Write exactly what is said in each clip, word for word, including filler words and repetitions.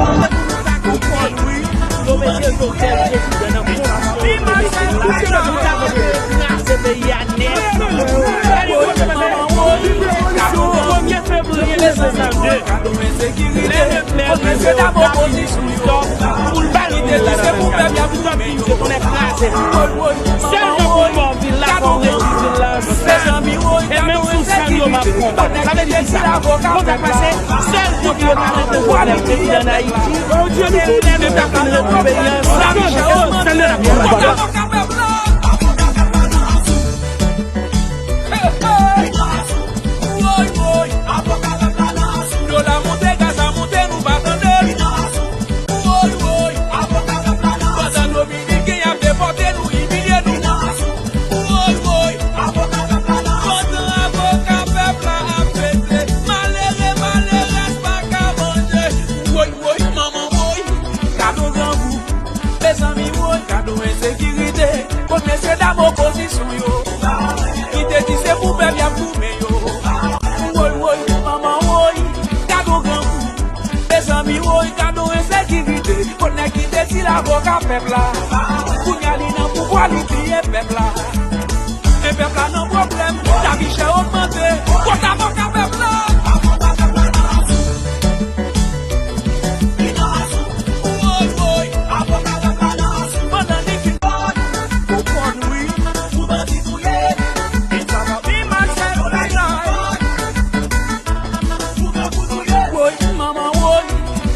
Ou konn wi, yo mete Jovenel prezidan nan kondisyon yo te mete l la. Nou ta mande yo kraze peyi a nèt. Gade kote manman woy, sou premye fevriye de san san de, lè Leclerc rive Okap, li di Christophe pou l ba l vil la nan vennkat jou. Christophe di misye konnen kraze. Sèl jan pou m ba w vil la, fò w redui vil la an zòn la. E menm si w san yo, m ap konbat. Sa vle di kisa? Konn sa k pase? Sèl kont yo ta nan pouvwa la, peyi ann Ayiti, yo te lè nou ta fin redui peyi a ansanm, se ansanm yo n ap konbat. Woy, woy, avoka pèp la nan asou. Dola monte, gaz la monte, nou pa tande. Woy, woy, avoka pèp la nan asou. Pandan Dominiken y ap depòte nou, imilye nou. Woy, woy, avoka pèp la nan asou. Pandan avoka pèp la ap fete, malere, malerèz pa ka manje. Woy, woy, manman woy, gade yon grangou. Mezanmi woy, gade yon ensekirite. Kot mesye dam opozisyon yo ki te di se pou pèp y ap goumen yo? Woy, woy, manman woy, gade yon grangou. Mezanmi woy, gade yon ensekirite. Kot nèg ki te di l avoka pèp la? Kounye a li nan pouvwa, li bliye pèp la. E pèp la nan pwoblèm, lavi chè ogmante. Kot avoka pèp la? Woy, woy, avoka pèp la nan asou. Pandan li fin ou konn wi, pou bandi touye. Li sa va pi mal sèl ou lay lay. Woy, manman woy,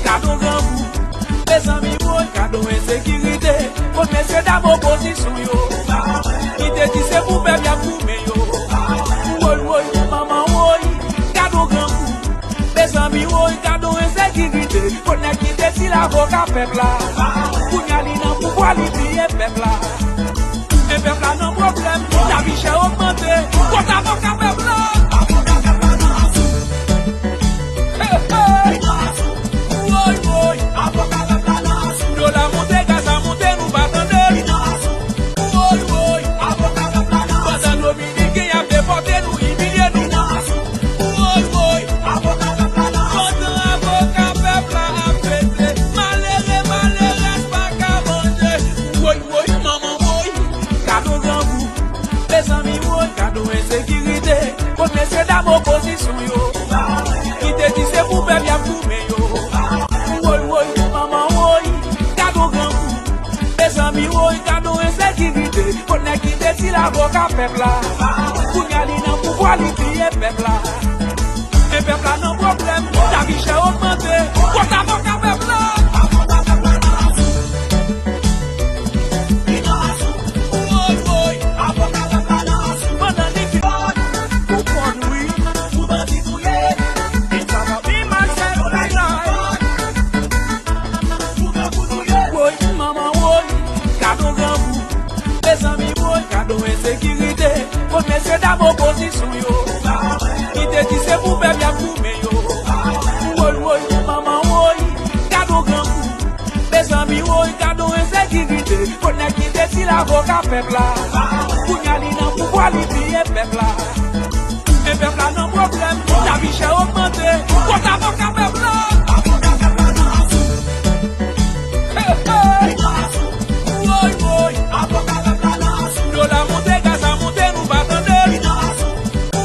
gade yon grangou. Mezanmi woy, gade yon ensekirite. Kot mesye dam opozisyon yo ki te di se pou pèp y ap goumen yo? Woy, woy, manman woy, gade yon grangou. Mezanmi woy, gade yon ensekirite. Kot nèg ki te di l avoka pèp la? Kounye a li nan pouvwa, li bliye pèp la. E pèp la nan pwoblèm, lavi chè ogmante. Kot avoka pèp la? Hey, hey. Woy, woy, avoka pèp la nan asou. Dola monte, gaz la monte, nou pa tande. Woy, woy, avoka pèp la nan asou. Pandan Dominiken y ap depòte nou, imilye nou. Woy, woy, avoka pèp la nan asou. Pandan avoka pèp la ap fete, malere, malerèz pa ka manje. Woy, woy, manman woy, gade yon grangou. Mezanmi woy, gade yon ensekirite. Kot mesye dam opozisyon yo ki te di se pou pèp y ap goumen yo? Woy, woy, manman woy, gade yon grangou. Mezanmi woy, gade yon ensekirite. Kot nèg ki te di l avoka pèp la? Kounye a li nan pouvwa, li bliye pèp la. E pèp la nan pwoblèm, lavi chè ogmante. Kot avoka pèp la? Woy, woy, avoka pèp la nan asou. Pandan li fin ou konn wi, pou bandi touye. Li sa va pi mal sèl ou lay lay. Woy, manman woy, gade yon grangou. Mezanmi woy, gade yon ensekirite. Kot mesye dam opozisyon yo ki te di se pou pèp y ap goumen yo? Woy, woy, manman woy, gade yon grangou. Mezanmi woy, gade yon ensekirite. Kot nèg ki te di l avoka pèp la? Kounye a li nan pouvwa, li bliye pèp la. E pèp la nan pwoblèm, lavi chè ogmante. Kot avoka pèp la? Hey, hey. Woy, woy, avoka pèp la nan asou. Dola monte, gaz la monte, nou pa tande.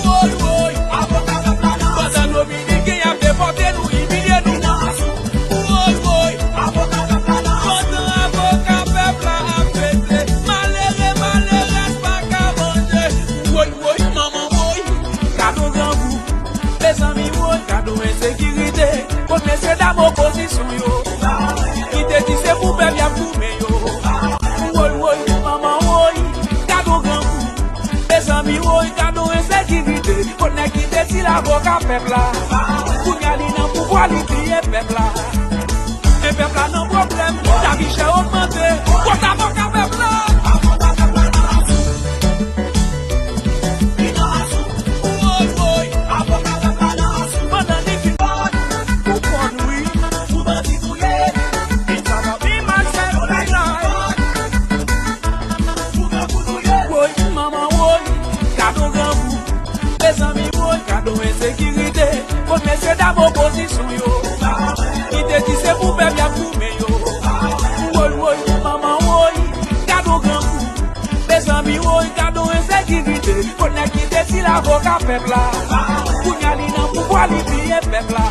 Woy, woy, avoka pèp la nan asou. Pandan Dominiken y ap depòte nou, imilye nou. Woy, woy, avoka pèp la nan asou. Pandan avoka pèp la ap fete, malere, malerèz pa ka manje. Woy, woy, manman woy, gade yon grangou. Mezanmi woy, gade yon ensekirite. Kot mesye dam opozisyon yo ki te di se pou pèp y ap goumen yo? Woy, woy, manman woy, gade yon grangou. Mezanmi woy, gade yon ensekirite. Kot nèg ki te di l avoka pèp la? Kounye a li nan pouvwa, li bliye pèp la. E pèp la nan pwoblèm, lavi chè ogmante. Kot avoka pèp la? Woy, woy, avoka pèp la nan asou. Pandan li fin ou konn wi, pou bandi touye. Li sa va pi mal sèl ou lay lay. Woy, manman woy, gade yon grangou. Mezanmi woy, gade yon ensekirite. Kot mesye dam opozisyon yo ki te di se pou pèp ka pèp la. Kounye a li nan pouvwa, li bliye pèp la.